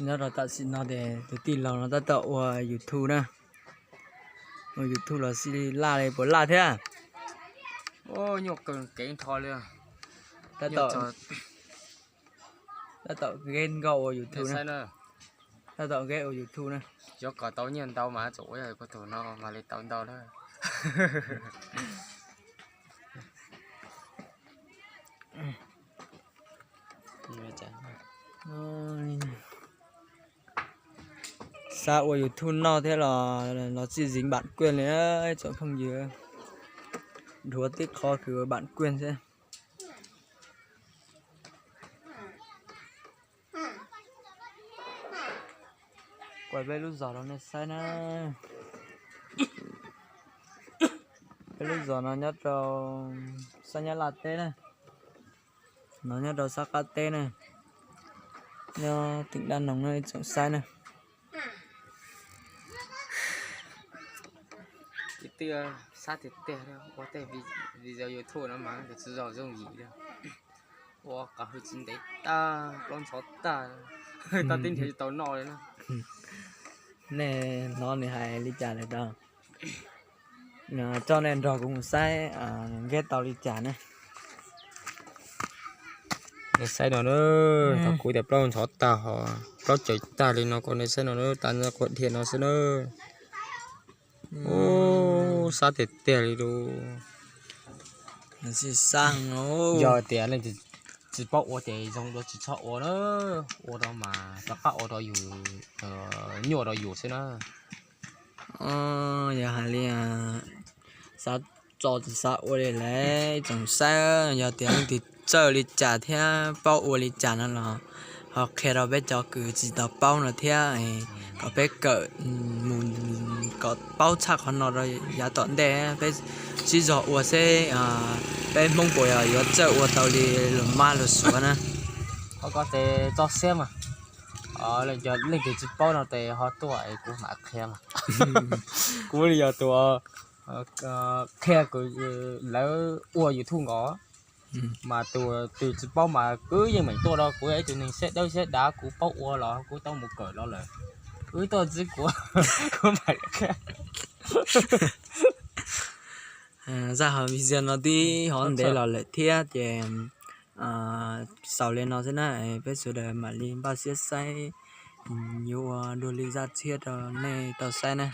Nyob rau tam sim no ces tus tij laug no tab tom ua YouTube na. Ua YouTube los xij laj li puas laj thiab? Nyuaj kawg kev nrho li. Tab tom, tab tom nqeb nkauj ua YouTube na. Tab tom nqeb ua YouTube na. Yuav kom tau nyiaj ntau mas tsuas ua kuv tus no mas li tau ntau lawm. Xav ua YouTube noj thiab los, los txij zis npam kuaj li, tsoom phooj ywg. Dhuav tib qho kws ua npam kuaj xwb. Kuas peb lub zos rau nej saib na. Peb lub zos no nyob rau sab Nyab Laj teb na. No nyob rau sab qab teb na, nyob teem Dab Noog no ib tsoom saib na. Ib tug sab tiag tiag ua tej video YouTube no mas tsis zoo zoo yim li. Ua qhov hwj tsis ntev tag, plaub ntxhov tag, tau tib nrhiav tsis tau noj li na. Nej hnov nws hais li cas lawm tau? Coj nej nrog kuv mus saib nqeb tau li cas na. Nej saib no na, thaum kuv tias plaub ntxhov tag ho plaub caws tag li no, kom nej saib no na, tas nyob quav dhia no xwb na. Ub, sab tiag tiag li lus. Yog tias leej twg tsis paub ua ces zoo dua tsis txhob ua na, ua rau mas rov qab ua rau yus, nyuaj rau yus xwb na. Yog hais li, xav tso tsis xav ua li lawm tsoom saib, yog tias leej twg txawj li cas thiab paub ua li cas no los ho qhia rau peb cov kws tsis tau paub no thiab, kom peb kawm mus kom paub tshaj qhov no rau yav tom ntej peb sib zog ua seb peb Hmoob puas yuav txawj ua tau li luag Mab luag Suav na. Ho koj tes txoj siab mas, leej twg tsis paub no tes ho tuaj es kuv mam qhia mas. Kuv li yog tus qhia lawv ua YouTube nkaus, mas tus twg tsis paub mas kuv yeej meem tuaj rau kuv ib tug neeg siab dawb siab dav, kuv paub ua los kuv tau mus kawm los lawm. Wb tuaj ntxiv kuv, kuv mam qhia. Zaj hauv video no twb hov ntev los lawm thiab ces xaus li no xwb na, peb sawv daws mam li npaj siab saib yuav ua dua li zaj tshiab rau nej tau saib na.